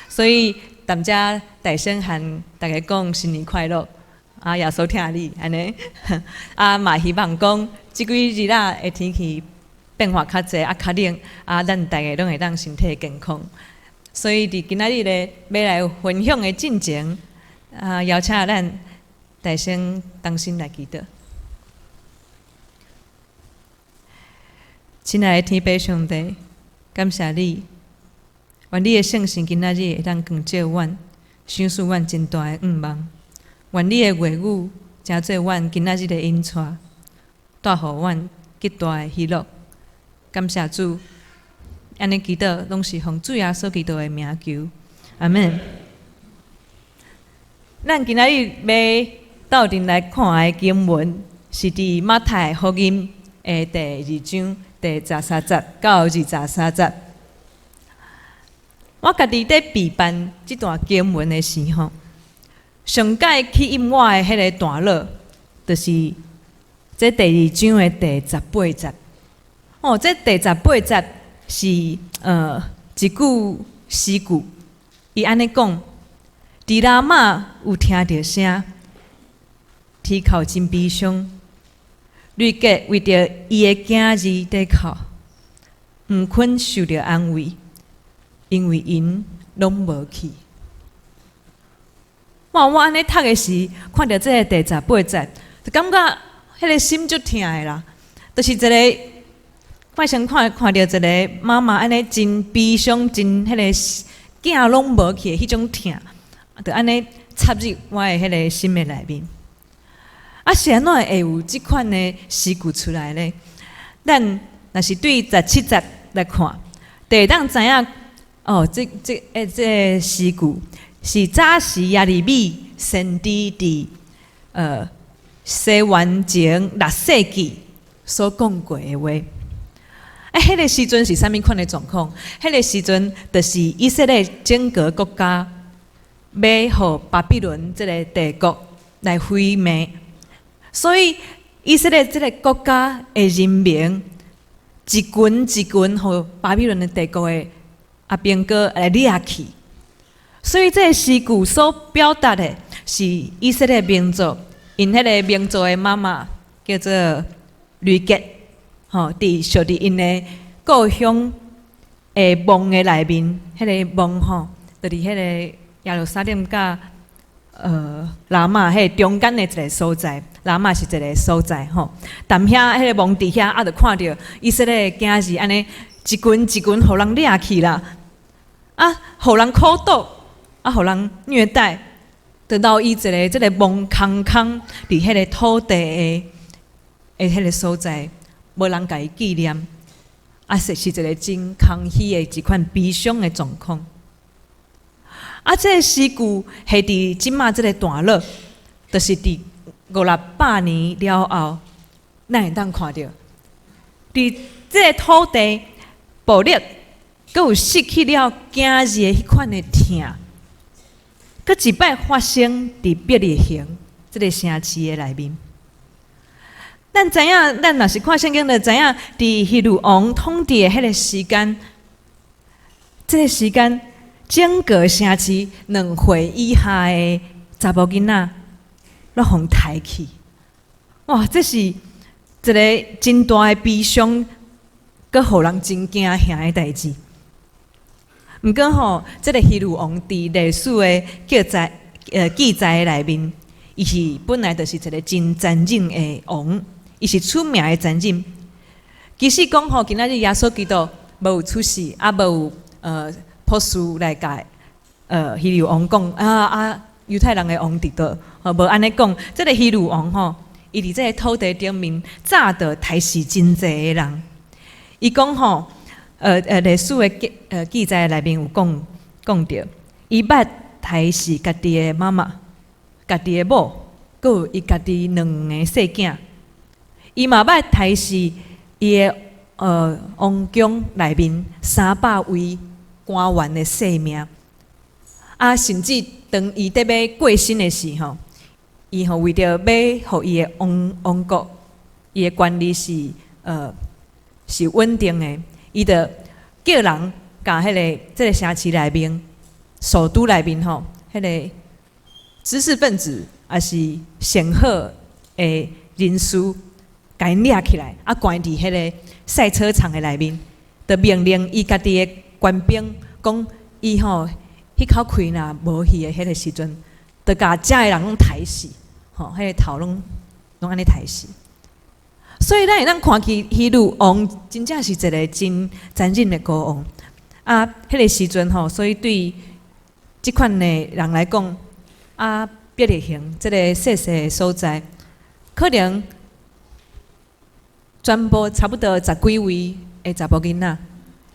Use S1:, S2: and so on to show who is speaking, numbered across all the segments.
S1: 所以踮遮大聲和大家講新年快樂，啊，耶穌疼你，按呢，啊嘛希望講這幾日仔的天氣變化較濟，啊較冷，啊咱大家攏會當身體健康。所以佇今仔日咧，欲來分享的進前，啊邀請咱大聲同心來祈禱。親愛的天父上帝，感謝你，願你的聖神今仔日會當光照阮，賞賜阮真大的願望。願你的話語成做阮今仔日的引帶，帶予阮極大的喜樂。感謝主，按呢祈禱攏是奉主耶穌基督的名求，阿們。咱今仔日欲鬥陣來看的經文，是佇馬太福音的第二章第十三節到二十三節。我家己佇備辦這段經文的時候，上蓋吸引我的彼个段落，就是這第二章的第十八節。哦，這第十八節是一句詩句，伊按呢講：佇拉瑪有聽著聲，啼哭真悲傷，呂結為著伊的囝兒佇哭，毋肯受著安慰，因為𪜶攏無去。哇！我按呢讀的時，看著這个第十八節，就感覺彼个心足疼的啦。就是一个，我先看看著一个媽媽按呢真悲傷、真彼个囝攏無去的彼種疼，就按呢插入我的彼个心的內面。啊，是按怎會有這款的詩句出來咧？咱若是對十七節來看，就會當知影哦，這个詩句是早時耶利米先知佇西元前六世紀所講過的話。啊，彼个時陣是啥物款的狀況？彼个時陣就是以色列整個國家欲予巴比倫這个帝國來毀滅，所以以色列這个國家的人民一群一群予巴比倫的帝國的阿兵哥來掠去，所以這个詩句所表達的是以色列民族，𪜶彼个民族的媽媽叫做呂結，吼，佇屬佇𪜶的故鄉的夢的內面，彼个夢吼，就佇彼个耶路撒冷佮拉瑪彼个中間的一个所在，拉瑪是一个所在吼。踮遐彼个夢佇遐，啊，就看著以色列的囝兒按呢一群一群予人掠去啦，啊，予人苦毒，啊，予人虐待，就留伊一个這个夢空空佇彼个土地的彼个所在，無人共伊紀念，啊，是一个真空虛的一款悲傷的狀況。啊，這个詩句下佇這馬這个段落，就是佇五六百年了後，咱會當看著，佇這个土地，暴力，閣有失去了囝兒的彼款的疼，閣一擺發生佇伯利恆這个城市的內面。咱知影，咱若是看聖經，就知影，佇希律王統治的彼个時間，這个時間，整個城市2歲以下的查某囡仔，攏予刣去。哇！這是一个真大的悲傷，閣予人真驚嚇的代誌。毋過吼，這个希律王佇歷史的記載內面，伊是本來就是一个真殘忍的王，伊是出名的殘忍。其實講吼，今仔日耶穌基督無有出世，啊無有卜士來共希律王講啊啊，猶太人的王佇佗，吼無按呢講。這个希律王吼，伊佇這个土地頂面早就刣死真濟个人。伊講吼，歷史的記載內面有講講著，伊捌刣死家己的媽媽、家己的某，閣有伊家己兩个細囝。伊嘛捌刣死伊的王宮內面300位官員的性命。啊，甚至當伊佇欲過身的時候，伊吼為著欲予伊的王國，伊的權力是穩定的，伊就叫人共彼个這个城市內面首都內面吼，彼个知識分子抑是顯赫的人士，共𪜶掠起來，啊，關佇彼个賽車場的內面，就命令伊家己的官兵講，伊吼彼口氣若無去的彼个時陣，就共遮的人攏刣死，吼，彼个頭攏攏按呢刣死。所以咱會當看見希律王真正是一个真殘忍的國王。啊，彼个時陣吼，所以對這款的人來講，啊，伯利恆這个細細的所在，可能全部差不多十幾位的查埔囡仔，啊，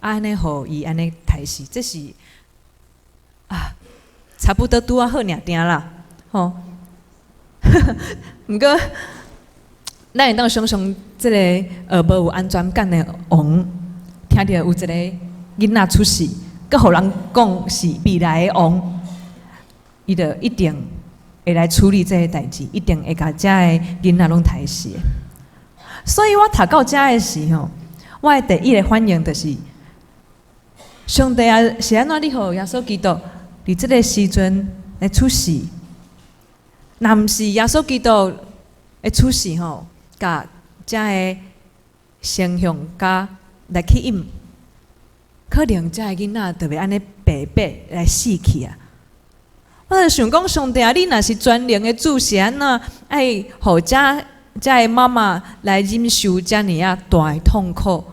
S1: 按呢予伊按呢刣死，這是啊，差不多拄仔好爾定啦，吼。毋過，咱會當想像這个無有安全感的王，聽著有一個囡仔出世，閣予人講是未來的王，伊就一定會來處理這个代誌，一定會共遮的囡仔攏刣死。所以我讀到遮的時吼，我的第一个反應就是：上帝啊，是按怎你予耶穌基督佇這个時陣來出世？若毋是耶穌基督的出世吼，共遮个形象佮來吸引，可能遮个囡仔就袂按呢白白來死去啊！我就想講，上帝啊，你若是全能的主，是按怎愛予遮遮个媽媽來忍受遮爾仔大的痛苦？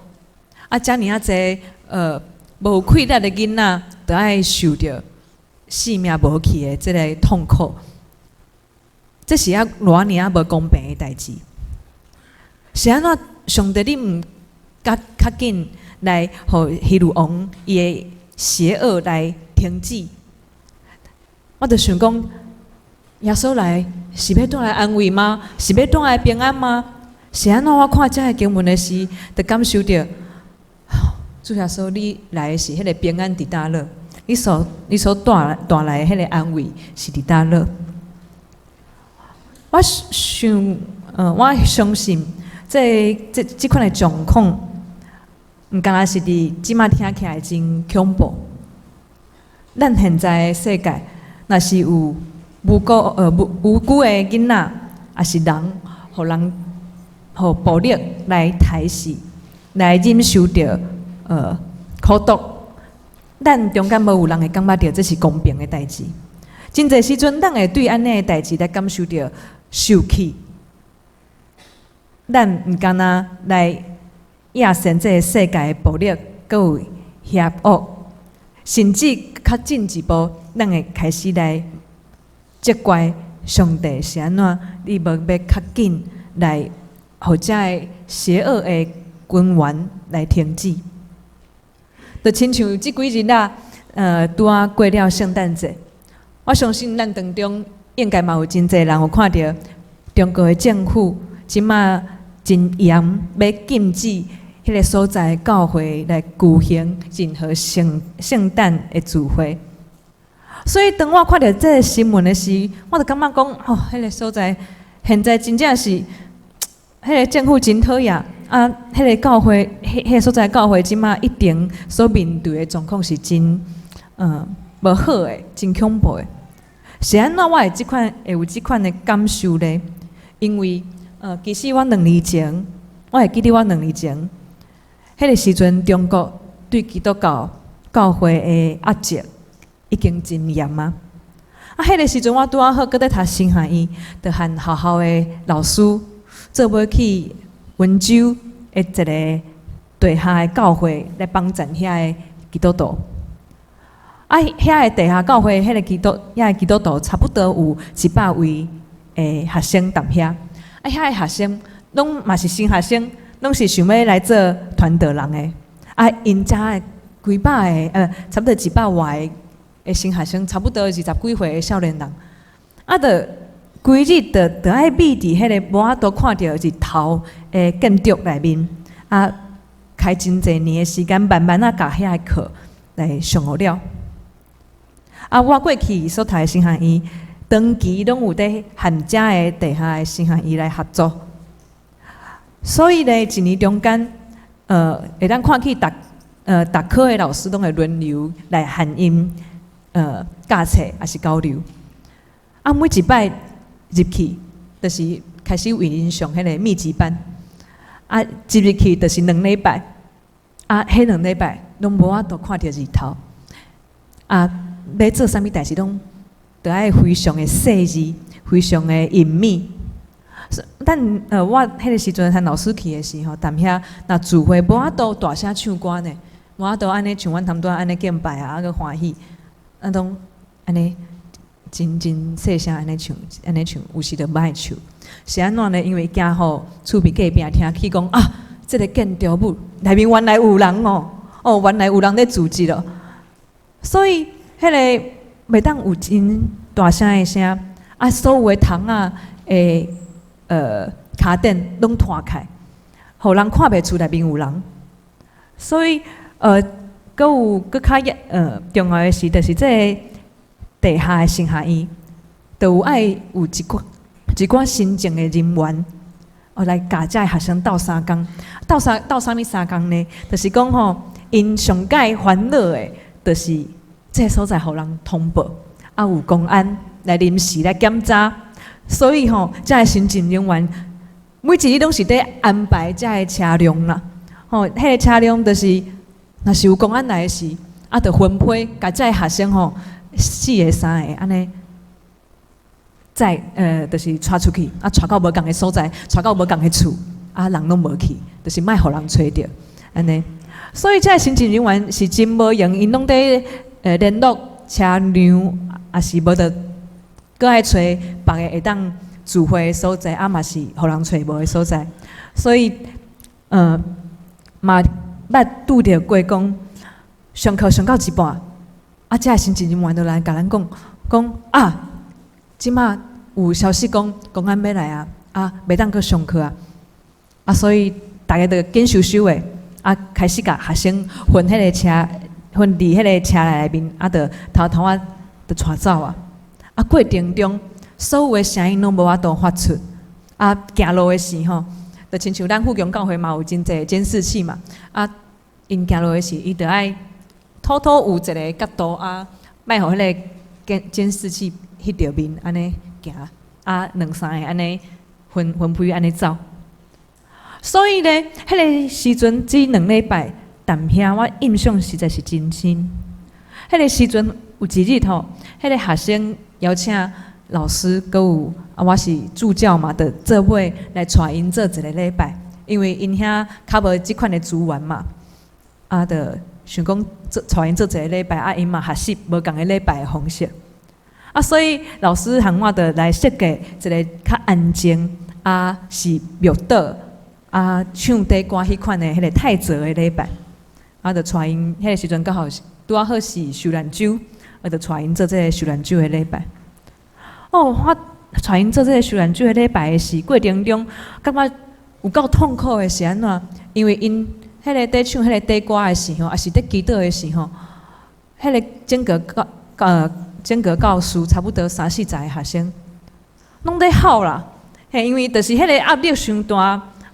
S1: 啊，遮爾仔濟無氣力的囡仔，都愛受著性命無去的這个痛苦，這是啊偌爾仔無公平的代誌。是按怎上帝你毋較較緊來予希律王伊的邪惡來停止？我就想講，耶穌來是欲帶來安慰嗎？是欲帶來平安嗎？是按怎我看這个經文的時，就感受著，主耶穌你來的是彼个平安佇佗落？你所帶來的彼個安慰是佇佗落？我想，我相信這款的狀況，毋干焦是佇這馬聽起來真恐怖。咱現在的世界，若是有無辜的囡仔，抑是人，予人予暴力來刣死，來忍受著苦毒，咱中間無有人會感覺著這是公平的代誌。真濟時陣，咱會對按呢的代誌來感受著受氣。咱毋干焦來厭嫌這个世界的暴力，閣有邪惡，甚至較進一步，咱會開始來責怪上帝是按怎？你無欲較緊來，予遮个邪惡的軍員來停止。就親像這幾日啊，拄仔過了聖誕節，我相信咱當中應該嘛有真濟人有看著中國的政府這馬真嚴，欲禁止彼个所在教會來舉行任何聖誕的聚會。所以當我看著這个新聞的時，我就感覺講，哦，彼个所在現在真正是，彼个政府真討厭啊！彼个教會，彼个所在教會這馬一定所面對的狀況是真，無好的，真恐怖的。是按怎我會這款會有這款的感受咧？因為，其實我兩年前，我會記得我兩年前，彼个時陣中國對基督教教會的壓制已經真嚴啊！啊，彼个時陣我拄仔好閣咧讀神學院，就和學校的老師做伙去溫州的一个地下的教會來幫贊遐个基督徒。啊，遐个地下教會，彼個基督徒差不多有100位的學生佇遐。啊，遐个學生攏嘛是新學生，攏是想欲來做傳道人的。啊，𪜶遮的幾百个，差不多一百外个的新學生，差不多二十幾歲的少年人。啊，就規日就愛覕佇彼个無法度看著日頭的建築內面，啊，開真濟年的時間，慢慢仔共遐个課來上予了。啊，我過去所讀的神學院，長期攏有佇和遮个地下的神學院來合作，所以咧，一年中間，會當看見逐科的老師攏會輪流來和𪜶 教冊，抑是交流。啊，每一擺入去，就是開始為𪜶上彼個密集班。啊，一入去就是兩禮拜，啊，彼兩禮拜攏無法度看著日頭。啊，欲做啥物代誌攏著愛非常的細緻，非常的隱秘。但我彼個時陣和老師去的時候，踮遐若聚會無法度大聲唱歌呢，無法度按呢像阮頭拄仔按呢敬拜啊，啊閣歡喜，啊攏按呢真真細聲按呢唱，按呢唱，有時就無愛唱。是按怎呢？因為驚予厝邊隔壁聽去講啊，這個建築物內面原來有人哦，哦，原來有人咧住佇咯。所以彼個袂當有真大聲的聲，啊，所有的窗仔的跤墊攏拖開，予人看袂出內面有人。所以閣有閣較重要的是，就是這个地下的神學院，就有愛有一寡行政的人員，哦來共遮的學生鬥相共，鬥啥鬥啥物相共呢？就是講吼，𪜶上蓋煩惱的，就是這个所在予人通報，啊有公安來臨時來檢查，所以吼，遮的行政人員每一日攏是佇安排遮的車輛啦，吼，彼个車輛就是，若是有公安來的時，啊，就分批共遮的學生吼，四个三个按呢。載就是帶出去，啊，帶到無仝的所在，帶到無仝的厝，啊，人攏無去，就是莫予人揣著，按呢。所以遮的行政人員是真無閒，𪜶攏佇聯絡車輛，抑是無就閣愛揣別个會當聚會的所在，啊嘛是予人揣無的所在。所以，嘛捌拄著過講，上課上到一半，啊，遮的行政人員就來共咱講，講啊，這馬有消息講公安欲來啊，啊，袂當閣上課啊，啊，所以逐家就緊岫岫的，啊，開始共學生分彼个車，分佇彼个車內面，啊，就偷偷仔就帶走啊。啊，過程中所有的聲音攏無法度發出，啊，行路的時吼，就親像咱富強教會嘛有真濟監視器嘛，啊，𪜶行路的時，伊就愛偷偷有一个角度啊，莫予彼个監視器翕著面，按呢行，啊，兩三个按呢分分開按呢走。所以咧，彼个時陣這兩禮拜踮遐，我印象實在是真深。彼个時陣有一日吼，彼個學生邀請老師，閣有啊，我是助教嘛，就做伙來帶𪜶做一个禮拜，因為𪜶遐較無這款的資源嘛，啊，就想講做帶𪜶做一個禮拜，啊，𪜶嘛學習無仝个禮拜的方式。啊，所以老師和我就來設計一个較安靜，啊，是默禱，啊，唱短歌彼款的彼个泰澤的禮拜，啊，就帶𪜶彼个時陣剛好是拄仔好是受難週，我就帶𪜶做這个受難週的禮拜。哦，我帶𪜶做這个受難週的禮拜的時過程中，感覺有夠痛苦的是按怎？因為𪜶彼个佇唱彼个短歌的時候，抑是佇祈禱的時候，彼个整個教室差不多三四十个學生，攏佇哭啦。嘿，因為就是彼个壓力傷大，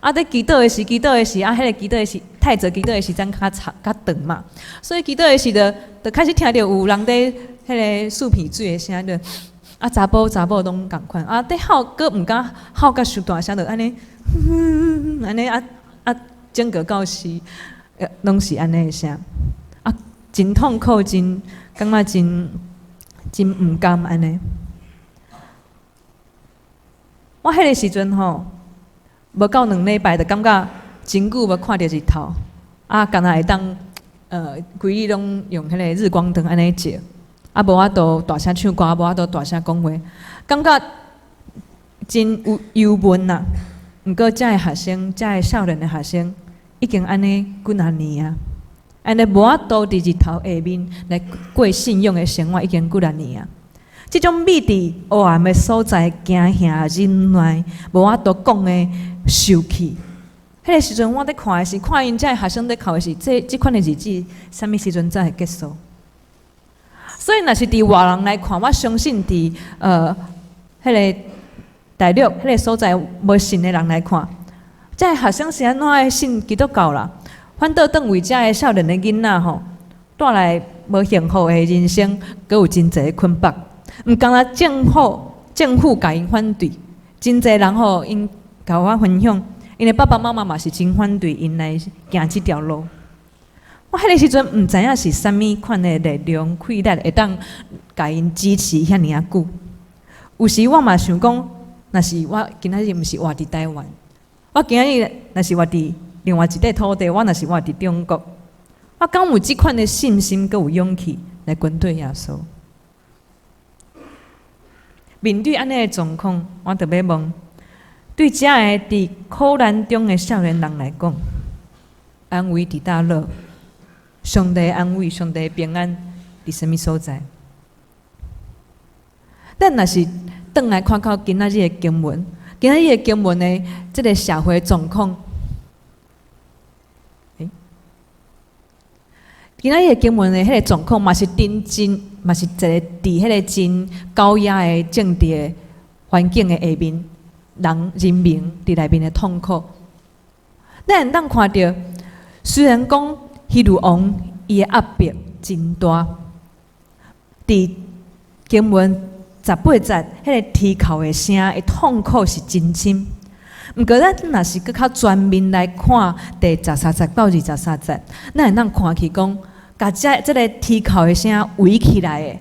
S1: 啊，佇祈禱的時，祈禱的時，啊，彼个祈禱的時，太濟祈禱的時間較長較長嘛，所以祈禱的時，就開始聽著有人佇彼個擲鼻水的聲，就啊，查埔查某攏仝款，啊，佇哭，閣毋敢哭甲傷大聲，就按呢，按呢啊啊，整個教室攏是按呢的聲，啊，真痛苦，真感覺真真毋甘按呢。我彼个時陣吼，無夠兩禮拜，就感覺真久無看著日頭，啊，敢若會當規日攏用彼個日光燈按呢照，啊，無法度大聲唱歌，無法度大聲講話，感覺真有憂悶啦。毋過遮的學生，遮的少年的學生，已經按呢幾若年啊，按呢無法度佇日頭下面來過信仰的生活，已經幾若年啊。這種秘佇黑暗的所在，驚嚇忍耐，無法度講的受氣。彼个時陣我佇看的是，看𪜶遮的學生佇哭的是，這款的日子，啥物時陣才會結束？所以，若是佇外人來看，我相信佇彼个大陸彼个所在無信的人來看，遮的學生是按怎的信基督教啦？反倒轉為遮的少年的囡仔吼，帶來無幸福的人生，閣有真濟捆綁。毋敢若政府共𪜶反對，真濟人吼，𪜶共我分享，𪜶的爸爸媽媽嘛是真反對𪜶來行這條路。我彼个時陣毋知影是啥物款的力量、氣力會當共𪜶支持遐爾仔久。有時我嘛想講，若是我今仔日毋是活佇台灣，我今仔日若是活佇另外一塊土地，我若是活佇中國，我敢有這款的信心，閣有勇氣來跟隨耶穌？面對按呢的狀況，我著欲問：對遮个佇苦難中的少年人來講，安慰佇佗落？上帝安慰、上帝平安佇啥物所在？咱若是轉來看看今仔日的經文，今仔日的經文的這个社會狀況，今仔日的經文的彼个狀況嘛是真真，嘛是一个佇彼个真高壓的政治環境的下面，人民佇內面的痛苦。咱會當看著，雖然講希律王伊的壓迫真大，佇經文十八節，彼个啼哭的聲的痛苦是真深。毋過，咱若是閣較全面來看第13節到23節，咱會當看去講，共這个啼哭的聲圍起來的，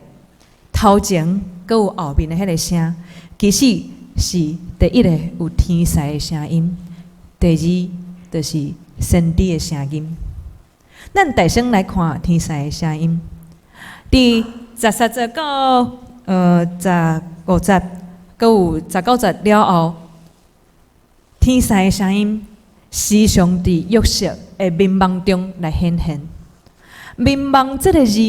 S1: 頭前閣有後面的彼个聲，其實是第一个有天使的聲音，第二就是先知的聲音。咱大聲來看天使的聲音，佇13節到15節，閣有19節了後，天使的聲音時常佇約瑟的眠夢中來顯現。眠夢這个字，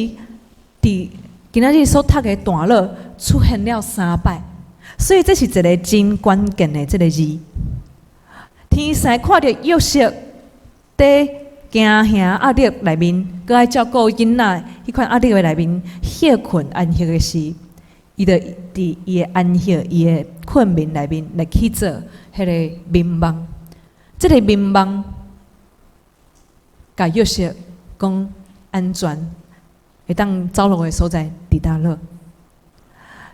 S1: 佇今仔日所讀的段落出現了三擺，所以這是一个真關鍵的這个字。天使看著約瑟佇驚嚇壓力內面，閣愛照顧囡仔，彼款壓力的內面歇睏安息的時，伊就佇伊的安息、伊的困眠內面來去做彼个眠夢。這个眠夢，共約瑟講安全，會當走路的所在佇佗落。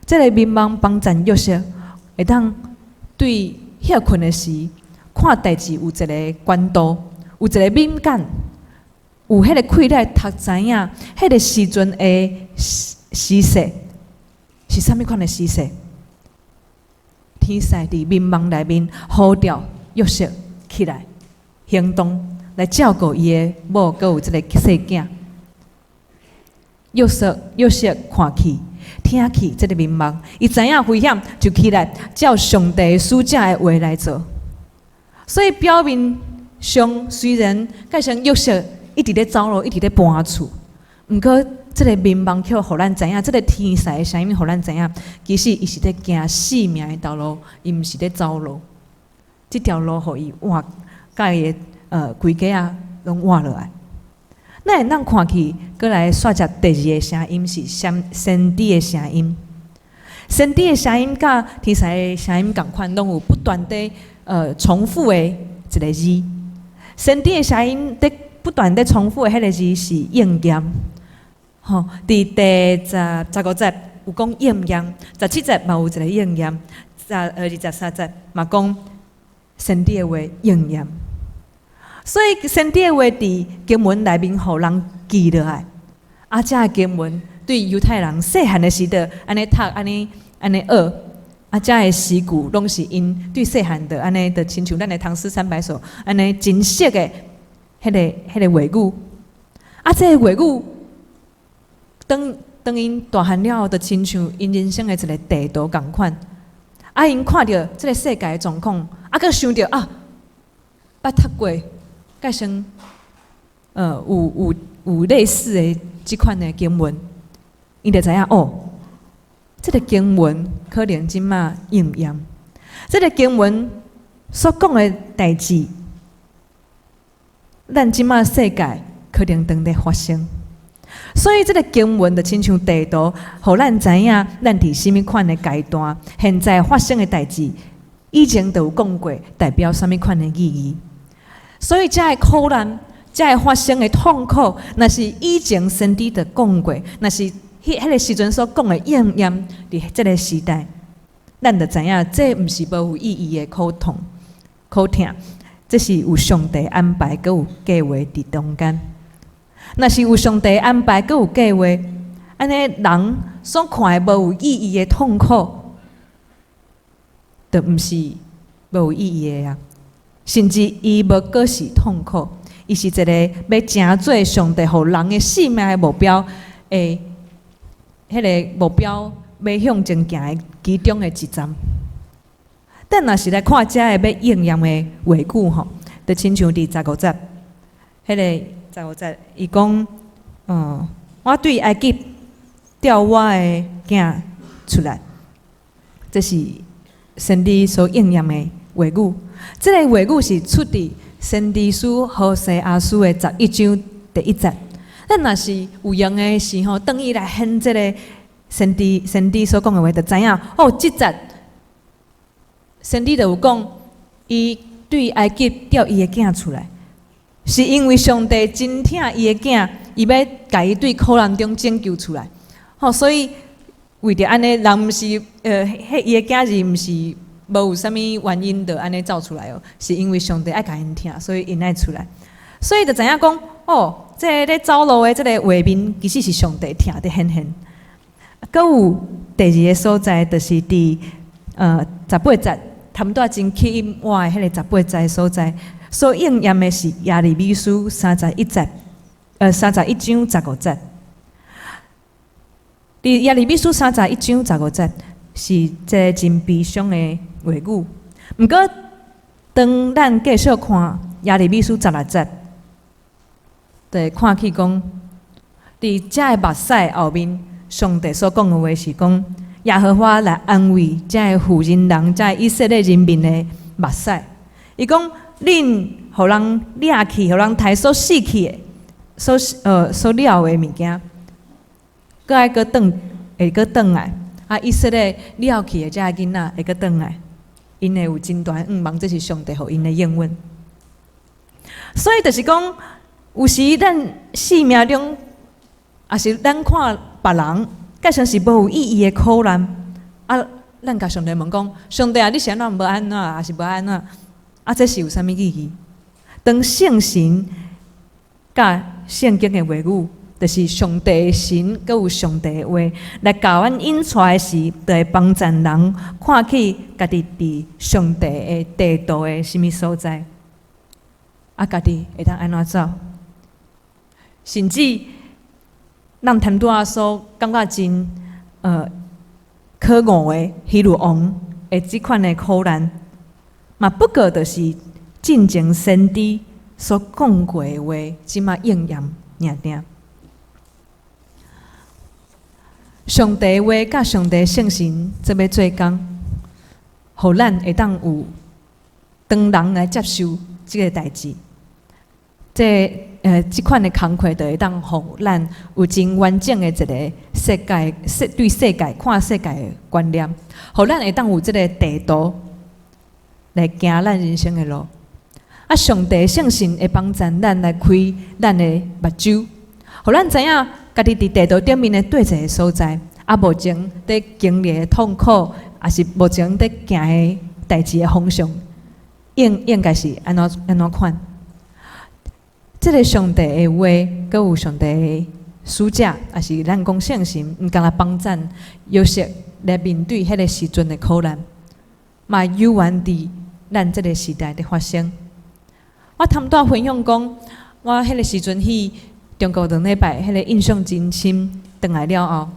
S1: 這个眠夢幫助約瑟會當對歇睏的時，看代誌有一个關度，有一个敏感，有彼个氣力讀知影，彼个時陣的時勢是啥物款的時勢？天使佇眠夢內面呼召約瑟起來行動，來照顧伊的某，閣有這个細囝。約瑟看去、聽去，這个眠夢，伊知影危險，就起來照上帝使者的話來做。所以表面上雖然蓋成約瑟一直咧走路，一直咧搬厝，毋過這个眠夢卻予咱知影，這个天使的聲音予咱知影，其實伊是咧行性命的道路，伊毋是咧走路。這條路予伊活，共伊的規家仔攏活落來。咱會當看去，閣來煞接第二个聲音是先知的聲音。先知的聲音佮天使的聲音仝款，攏有不斷地重複的一个字。先知的聲音佇不斷地重複的彼个字是應驗。吼，佇第15節有講應驗，17節嘛有一个應驗，23節嘛講先知的話應驗。所以先知的話佇經文內面，予人記落來。啊，這个經文對猶太人細漢的時陣，按呢讀，按呢按呢學。啊，這个詩句攏是𪜶對細漢的按呢，就親像咱的唐詩三百首，按呢真熟的彼个話語。啊，這个話語，當𪜶大漢了後，就親像𪜶人生的一个地圖仝款。啊，𪜶看著這个世界的狀況，啊，閣想著啊，捌讀過，蓋先有類似的這款的經文，𪜶就知影哦，這个經文可能這馬應驗。這个經文所講的代誌，咱這馬世界可能當咧發生。所以這个經文就親像地圖，予咱知影咱佇啥物款的階段，現在發生的代誌，以前就有講過，代表啥物款的意義。所以這个苦難，才會發生的痛苦，若是以前先知就講過，若是彼個時陣所講的應驗佇這个時代，咱就知影這毋是無有意義的苦痛、苦疼，這是有上帝安排，閣有計劃佇中間。若是有上帝安排，閣有計劃，按呢人所看的無有意義的痛苦，就毋是無有意義的啊！甚至伊無閣是痛苦，伊是一个欲成做上帝予人的性命的目標的彼个目標，欲向前行的其中的一站。但若是來看遮个欲應驗的話語吼，就親像佇十五節，彼个十五節，伊講，我對埃及調我的囝出來，這是先知所應驗的話語。這个話語是出佇先知書何西阿書的11章第1節。咱若是有閒的時候，轉去來掀這个先知所講的話，就知影哦，這節先知就有講，伊對埃及調伊的囝出來，是因為上帝真疼伊的囝，伊欲共伊對苦難中拯救出來。吼，所以為著按呢，人毋是彼伊的囝兒毋是無有啥物原因就按呢走出來哦，是因為上帝愛共𪜶疼，所以𪜶愛出來。所以就知影講，哦，這个咧走路的這个畫面，其實是上帝疼佇顯現。閣有第二个所在，就是佇十八節，頭拄仔真吸引我的彼個十八節所在，所應驗的是耶利米書31節，31章15節。佇耶利米書三十一章十五節是一个真悲傷的話語。毋過，當咱繼續看耶利米書16節，就會看去講，佇遮个目屎後面，上帝所講的話是講，耶和華來安慰遮个婦人人、遮个以色列人民的目屎。伊講，恁予人掠去、予人刣所死去的、所掠的物件，閣愛閣轉，會閣轉來。啊，以色列掠去的遮个囡仔會閣轉來，𪜶會有真大的向望，這是上帝予𪜶的應允。所以就是講，有時咱生命中，抑是咱看別人，蓋像是無有意義的苦難，啊，咱共上帝問講：上帝啊，你是按怎無按怎，抑是無按怎？啊，這是有啥物意義？當聖神佮聖經的話語，就是上帝的神，閣有上帝的話，來共阮引帶的時，就會幫助人看去家己佇上帝的地圖的啥物所在，啊，家己會當按怎走？甚至咱頭拄仔所感覺真可惡的希律王的這款的苦難，嘛不過就是進前先知所講過的話，這馬應驗爾爾。上帝話佮上帝聖神做欲做工，予咱會當有當人來接受這个代誌，這款的工課就會當予咱有真完整的一个世界，對世界看世界的觀念，予咱會當有這个地圖來行咱人生的路。啊，上帝聖神會幫助咱來開咱的目睭，予咱知影家己佇地圖頂面的佗一个所在。啊，目前佇經歷的痛苦，抑是目前佇行的代誌的方向，應該是按怎按怎款？這个上帝的話，閣有上帝的使者，抑是咱講聖神，毋干焦幫贊約瑟來面對彼个時陣的苦難，嘛猶原佇咱這个時代佇發生。我頭拄仔分享講，我彼个時陣去中國2禮拜，彼个印象真深。轉來了後，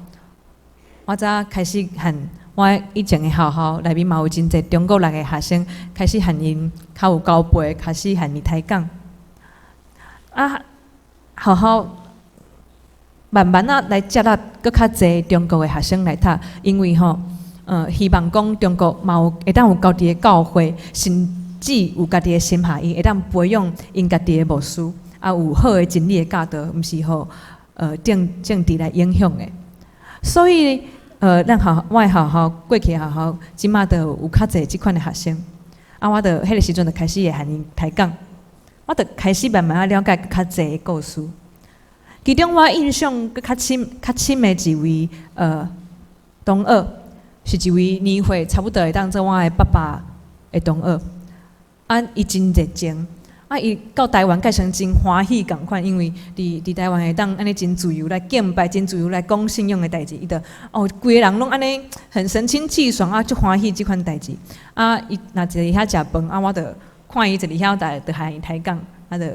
S1: 我才開始和我以前的學校內面嘛有真濟中國來的學生，開始和𪜶較有交陪，開始和𪜶抬槓。啊，學校慢慢仔來接納閣較濟中國的學生來讀，因為吼，希望講中國嘛有會當有家己的教會，甚至有家己的神學院，會當培養𪜶家己的牧師，啊，有好的真理的教導，毋是予政治來影響的。所以，咱學我的學校過去的學校，這馬就有較濟這款的學生。啊，我就彼个時陣就開始會和𪜶抬槓。我就開始慢慢仔了解較濟的故事。其中我印象閣較深、較深的一位同學，是一位年歲差不多會當做我的爸爸的同學。啊，伊真熱情，啊，伊到台灣閣算真歡喜仝款，因為佇台灣會當按呢真自由來敬拜，真自由來講信仰的代誌，伊就哦，規個人攏按呢很神清氣爽啊，足歡喜這款代誌。啊，伊若坐佇遐食飯，啊，我就看伊坐佇遐，就共伊抬槓，啊，就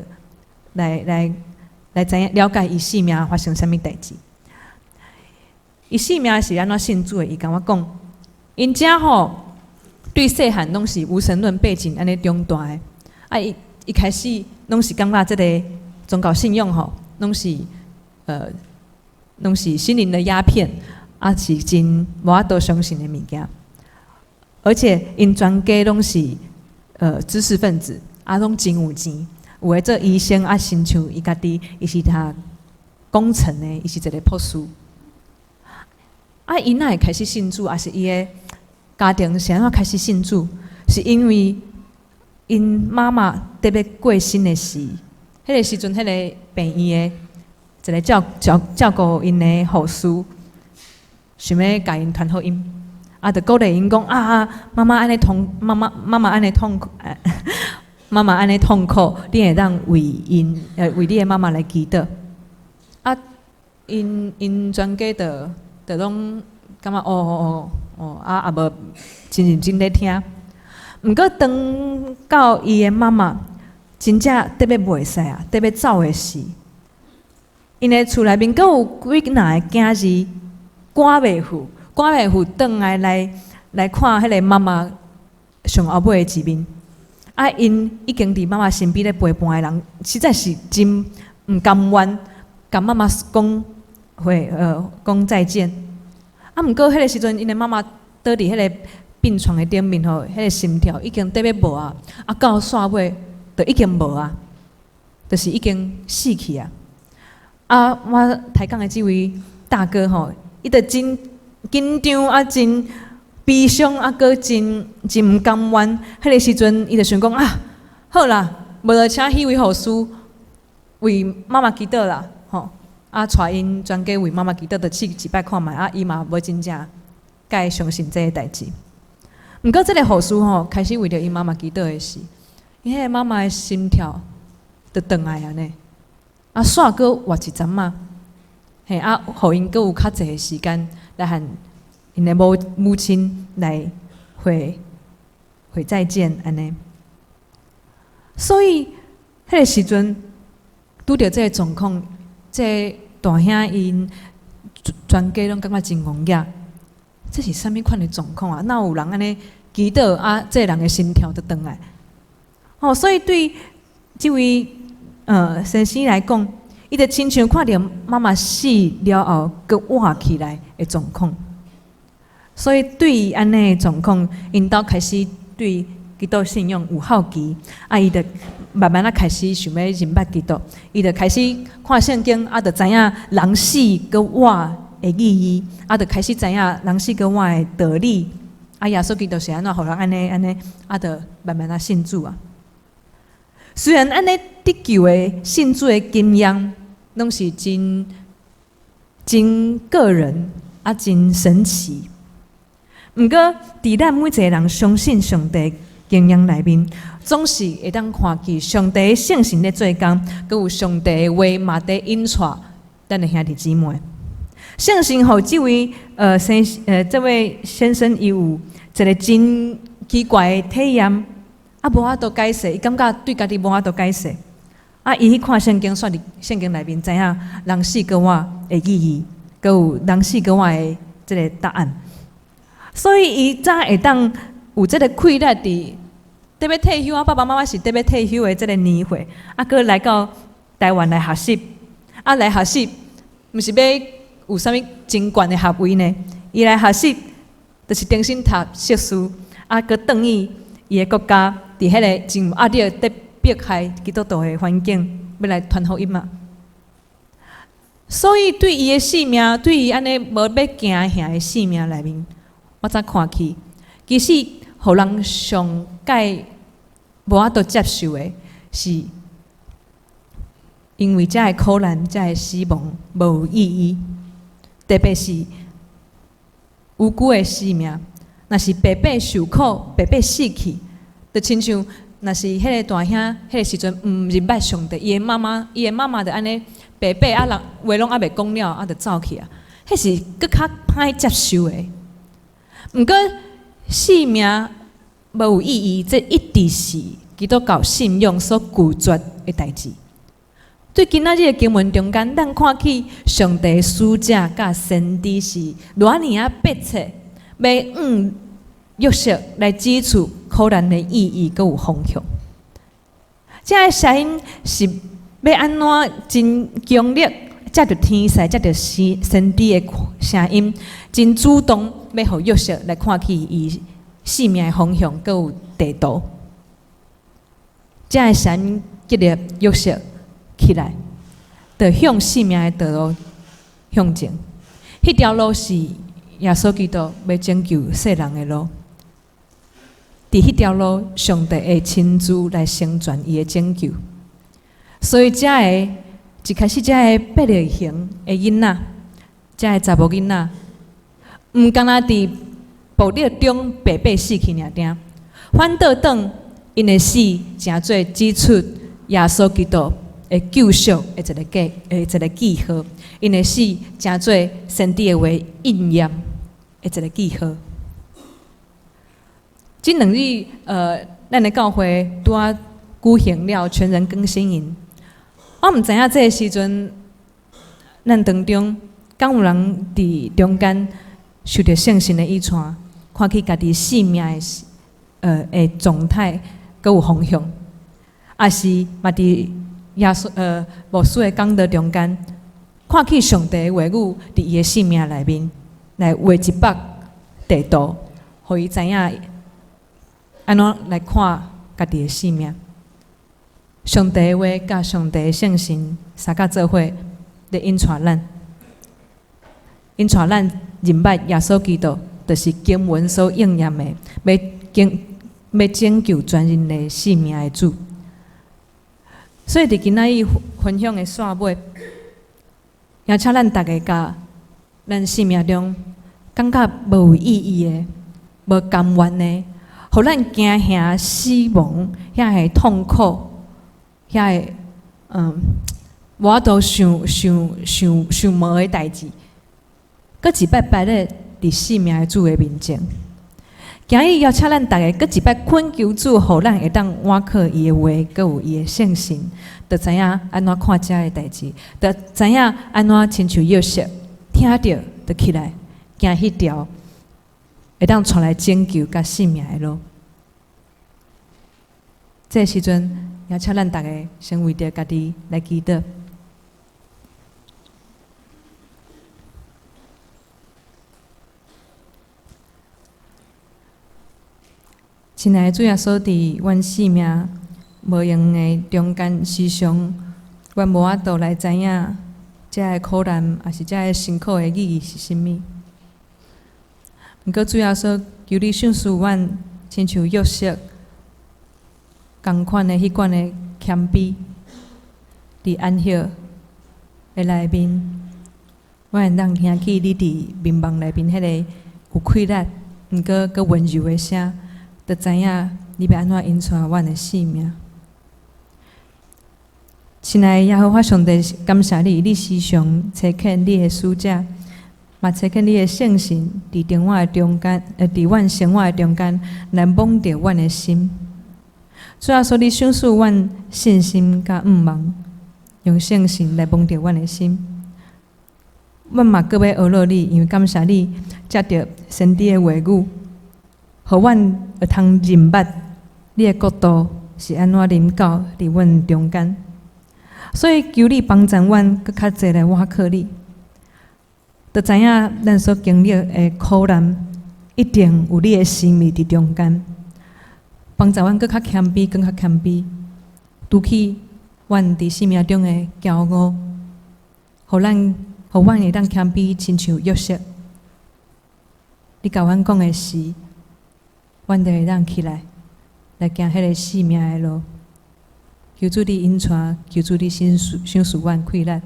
S1: 來知影了解伊生命發生啥物代誌。伊生命是按怎信主的？伊共我講，𪜶遮吼對細漢攏是無神論背景按呢長大的，啊，伊一開始攏是感覺這个宗教信仰吼，攏是心靈的鴉片，啊是真無法度相信的物件。而且𪜶全家攏是知識分子，啊，攏真有錢，有的做醫生，啊，親像伊家己，伊是讀工程的，伊是一个博士。啊，伊哪會開始信主，抑是伊的家庭是按怎開始信主？是因為𪜶媽媽佇欲過身的時，彼个時陣，彼个病院的一个照顧𪜶的護士，想欲共𪜶傳福音，啊，就鼓勵𪜶講啊，媽媽按呢痛，媽媽按呢痛苦，媽媽按呢痛苦，你會當為𪜶，為你的媽媽來祈禱。啊，𪜶全家就攏感覺哦哦哦哦，啊也無真認真咧聽。毋過當到伊的媽媽真正得欲袂使啊，得欲走的時，𪜶的厝內面閣有幾若个囝兒趕袂赴，趕袂赴轉來看彼个媽媽上後尾的一面。啊，𪜶已經佇媽媽身邊咧陪伴的人，實在是真毋甘願，共媽媽講話，講再見。啊，毋過彼個時陣，𪜶的媽媽倒佇彼个病床的頂面吼，彼个心跳已經得欲無啊，啊，到煞尾就已經無啊，就是已經死去啊。啊，我抬槓的這位大哥吼，伊就真緊張啊，真悲傷啊，閣真真毋甘願。彼个時陣，伊就想講啊，好啦，無就請彼位護士為媽媽祈禱啦，吼。啊，帶𪜶全家為媽媽祈禱，就試一擺看覓啊，伊嘛無真正會相信這个代誌。毋過，這个護士吼，開始為著𪜶媽媽祈禱的時，𪜶彼个媽媽的心跳就轉來啊呢。啊，煞閣活一陣仔，嘿啊，予𪜶閣有較濟的時間來和𪜶的母親來會再見按呢。所以，彼个時陣拄著這个狀況，這个大兄𪜶全家攏感覺真戇額，這是啥物款的狀況啊？哪有人按呢祈禱啊？這个人的心跳就轉來。哦，所以對這位先生來講，伊就親像看著媽媽死了後，閣活起來的狀況。所以對伊按呢的狀況，𪜶兜開始對基督信仰有好奇，啊，伊就慢慢仔開始想欲認捌基督，伊就開始看聖經，啊，就知影人死閣活的意義，啊，就開始知影人死閣活的道理，啊，耶穌基督是按怎予人按呢按呢，啊，就慢慢仔信主啊。雖然按呢得救的信主的經驗，攏是真真個人啊，真神奇。毋過，佇咱每一个人相信上帝經驗內面，總是會當看見上帝聖神咧做工，閣有上帝的話嘛佇引帶咱的兄弟姊妹。聖神予這位先生伊有一个真奇怪的體驗，啊，無法度解釋，伊感覺對家己無法度解釋。啊，伊去看聖經，煞佇聖經內面知影人死閣活的意義，閣有人死閣活的這个答案。所以伊才會當有這个氣力佇得欲退休啊，爸爸媽媽是得欲退休的這个年歲，啊，閣來到台灣來學習，啊，來學習，毋是欲有啥物真懸的學位呢？伊來學習，就是重新讀碩士，啊，閣轉去伊的國家，佇彼个真有壓力、佇迫害基督徒的環境，欲來傳福音啊。所以對伊的生命，對伊按呢無欲行行的生命內面，我才看去，其實予人上蓋無法度接受的是因為遮的苦難、遮的死亡無意義，特別是無辜的生命，若是白白受苦、白白死去，就親像若是彼个大兄，彼个時陣毋認捌上帝，伊的媽媽就按呢白白啊人話攏猶未講了，啊就走去啊，彼是閣較歹接受的。毋過生命無意義，這一直是基督教信仰所拒絕的代誌。對今仔日的經文中間，咱看起上帝使者佮先知是偌爾仔迫切，欲向約瑟來指出苦難的意義，閣有方向。這个聲音是欲按怎真強烈，藉著天使，藉著先知的聲音，真主動欲予約瑟來看起伊生命的方向，閣有地圖。這个聲音激勵約瑟起來，就向生命的道路向前。彼條路是耶穌基督欲拯救世人的路。佇彼條路，上帝會親自來成全伊的拯救。所以，遮个一開始，遮个伯利恆的囡仔，遮个查某囡仔，毋干焦佇暴力中白白死去爾爾，反倒轉𪜶的死，成做指出耶穌基督的救贖的一個記號，𪜶的死成做先知的話應驗的一個記號。這兩日，咱的教會拄仔舉行了全人更新營。我毋知影這个時陣，咱當中敢有人佇中間受著聖神的引帶，看起家己生命的狀態，閣有方向，抑是嘛佇耶穌牧師的講道中間，看起上帝的話語佇伊的生命內面來畫一幅地圖，予伊知影按怎來看家己的生命。上帝的話佮上帝的聖神相佮做伙咧引帶咱，引帶咱認捌耶穌基督，就是經文所應驗的，欲拯救全人類性命的主。所以佇今仔日分享的煞尾，邀請咱逐家共咱生命中感覺無意義的、無甘願的，予咱驚嚇死亡遐个痛苦。遐个無法度想想想想無的代誌，閣一擺擺咧佇生命的主的面前。今日邀請咱逐家，閣一擺懇求主，予咱會當倚靠伊的話，閣有伊的聖神，就知影按怎看遮个代誌，就知影按怎親像約瑟，聽著就起來行彼條會當帶來拯救佮生命的路。這个時陣，邀請咱逐家先為著家己來祈禱。親愛的主耶穌，佇阮生命無閒的中間，時常阮無法度來知影遮个苦難，抑是遮个辛苦的意義是啥物。毋過主耶穌，求你賞賜阮，親像約瑟仝款的彼款的謙卑，佇安息的內面，阮會當聽起你佇眠夢內面彼个有氣力，毋過閣溫柔的聲，就知影你欲按怎引帶阮的生命。親愛的耶和華上帝，感謝你，你時常差遣你的使者，嘛差遣你的聖神，佇中我的中間，佇阮生活的中間來摸著阮的心。主耶穌，你賞賜阮信心佮向望，用聖神來摸著阮的心。阮嘛閣欲呵咾你，因為感謝你藉著先知的話語，予阮會通認捌你的國度是按怎臨到佇阮中間。所以求你幫助阮閣較濟來倚靠你，就知影咱所經歷的苦難，一定有你的心意佇中間。幫助阮閣較謙卑，閣較謙卑，除去阮佇生命中的驕傲，予阮會當謙卑，親像約瑟。你共阮講的時，阮就會當起來，來行彼个生命的路。求主你引帶，求主你賞賜賞賜阮氣力，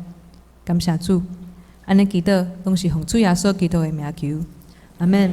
S1: 感謝主。按呢祈禱，攏是奉主耶穌基督的名求，阿們。